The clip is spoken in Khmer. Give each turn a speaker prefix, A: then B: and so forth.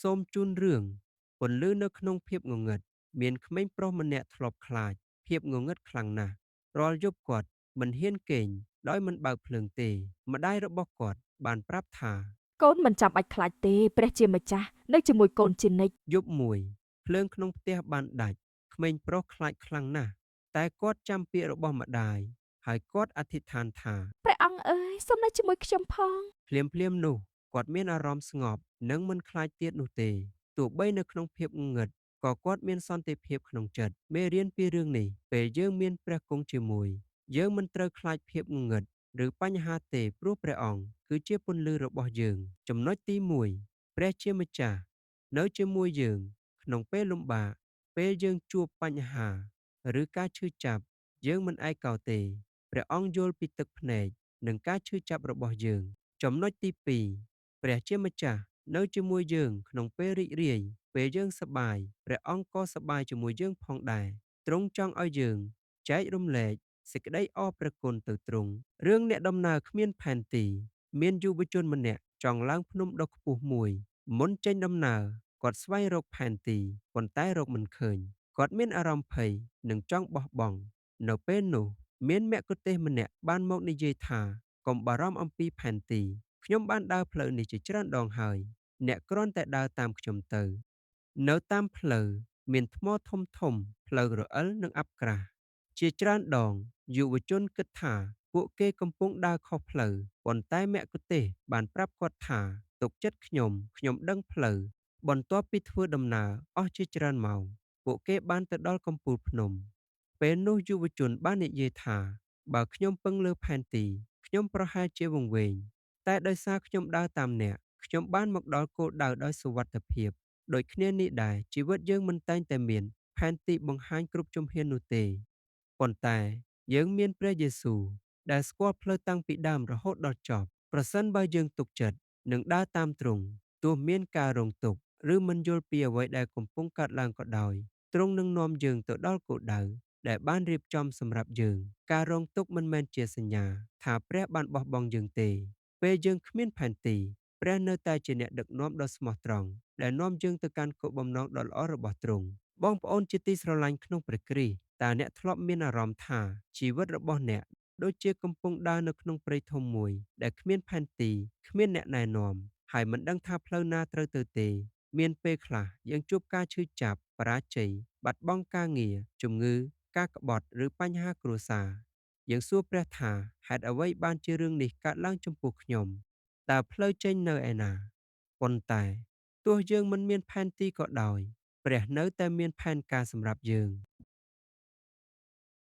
A: សូមជូនរឿង ពន្លឺនៅក្នុងភាពងងឹត មានក្មេងប្រុសម្នាក់ធ្លាប់ខ្លាចភាពងងឹតខ្លាំងណាស់ រាល់យប់គាត់មិនហ៊ានគេងដោយមិនបើកភ្លើងទេ ម្ដាយរបស់គាត់បានប្រាប់ថា
B: កូនមិនចាំបាច់ខ្លាចទេ ព្រះជាម្ចាស់នៅជាមួយកូនជានិច្ច
A: យប់មួយ ភ្លើងក្នុងផ្ទះបានដាច់ ក្មេងប្រុសខ្លាចខ្លាំងណាស់ តែគាត់ចាំពាក្យរបស់ម្ដាយ ហើយគាត់អធិដ្ឋានថា
B: ព្រះអង្គអើយសូមនៅជាមួយខ្ញុំផង
A: ភ្លាមៗនោះ គាត់មានអារម្មណ៍ស្ងប់និងមិនខ្លាចទៀតនោះទេ ទោះបីនៅក្នុងភាពងងឹត ក៏គាត់មានសន្តិភាពក្នុងចិត្ត មេរៀនពីរឿងនេះ ពេលយើងមានព្រះគង់ជាមួយ យើងមិនត្រូវខ្លាចភាពងងឹត ឬបញ្ហាទេ ព្រោះព្រះអង្គគឺជាពន្លឺរបស់យើង ចំណុចទី1 ព្រះជាម្ចាស់នៅជាមួយយើង ក្នុងពេលលំបាក ពេលយើងជួបបញ្ហា ឬការឈឺចាប់ យើងមិនឯកោទេ ព្រះអង្គយល់ពីទឹកភ្នែក និងការឈឺចាប់របស់យើង ចំណុចទី2 ព្រះជាម្ចាស់នៅជាមួយយើងក្នុងពេលរីករាយ ពេលយើងសប្បាយ ព្រះអង្គក៏សប្បាយជាមួយយើងផងដែរ ទ្រង់ចង់ឲ្យយើងចែករំលែកសេចក្តីអរព្រះគុណទៅទ្រង់ រឿងអ្នកដំណើរគ្មានផែនទី មានយុវជនម្នាក់ចង់ឡើងភ្នំដ៏ខ្ពស់មួយ មុនចេញដំណើរ គាត់ស្វែងរកផែនទី ប៉ុន្តែរកមិនឃើញ គាត់មានអារម្មណ៍ភ័យនិងចង់បោះបង់ នៅពេលនោះ មានមគ្គុទ្ទេសកម្នាក់បានមកនិយាយថា កុំបារម្ភអំពីផែនទី ខ្ញុំបានដើរផ្លូវនេះជាច្រើនដងហើយ អ្នកគ្រាន់តែដើរតាមខ្ញុំទៅ នៅតាមផ្លូវមានថ្មធំធំ ផ្លូវរអិលនិងអាប់ក្រាស់ ជាច្រើនដងយុវជនគិតថាពួកគេកំពុងដើរខុសផ្លូវ ប៉ុន្តែមគ្គុទ្ទេសក៍បានប្រាប់គាត់ថា ទុកចិត្តខ្ញុំ ខ្ញុំដឹងផ្លូវ បន្ទាប់ពីធ្វើដំណើរអស់ជាច្រើនម៉ោង ពួកគេបានទៅដល់កំពូលភ្នំ ពេលនោះយុវជនបាននិយាយថា បើខ្ញុំពឹងលើផែនទី ខ្ញុំប្រហែលជាវង្វេង តែដោយសារខ្ញុំដើរតាមអ្នក ខ្ញុំបានមកដល់គោលដៅដោយសុវត្ថិភាព ដូចគ្នានេះដែរ ជីវិតយើងមិនតែងតែមានផែនទីបង្ហាញគ្រប់ជំហាននោះទេ ប៉ុន្តែយើងមានព្រះយេស៊ូវដែលស្គាល់ផ្លូវតាំងពីដើមរហូតដល់ចប់ ប្រសិនបើយើងទុកចិត្តនិងដើរតាមទ្រង់ ទោះមានការរងទុក្ខឬមិនយល់ពីអ្វីដែលកំពុងកើតឡើងក៏ដោយ ទ្រង់នឹងនាំយើងទៅដល់គោលដៅដែលបានរៀបចំសម្រាប់យើង ការរងទុក្ខមិនមែនជាសញ្ញាថាព្រះបានបោះបង់យើងទេ ពេលយើងគ្មានផែនទី ព្រះនៅតែជាអ្នកដឹកនាំដ៏ស្មោះត្រង់ដែលនាំយើងទៅកាន់គោលបំណងដ៏ល្អរបស់ទ្រង់ បងប្អូនជាទីស្រឡាញ់ក្នុងព្រះគ្រីស្ទ តើអ្នកធ្លាប់មានអារម្មណ៍ថាជីវិតរបស់អ្នកដូចជាកំពុងដើរនៅក្នុងព្រៃធំមួយដែលគ្មានផែនទី គ្មានអ្នកណែនាំ ហើយមិនដឹងថាផ្លូវណាត្រូវទៅទេ មានពេលខ្លះយើងជួបការឈឺចាប់ បរាជ័យ បាត់បង់ការងារ ជំងឺ ការក្បត់ ឬបញ្ហាគ្រួសារ យើងសួរព្រះថាហេតុអ្វីបានជារឿងនេះកើតឡើងចំពោះខ្ញុំ តើផ្លូវចេញនៅឯណា ប៉ុន្តែទោះយើងមិនមានផែនទីក៏ដោយ ព្រះនៅតែមានផែនការសម្រាប់យើង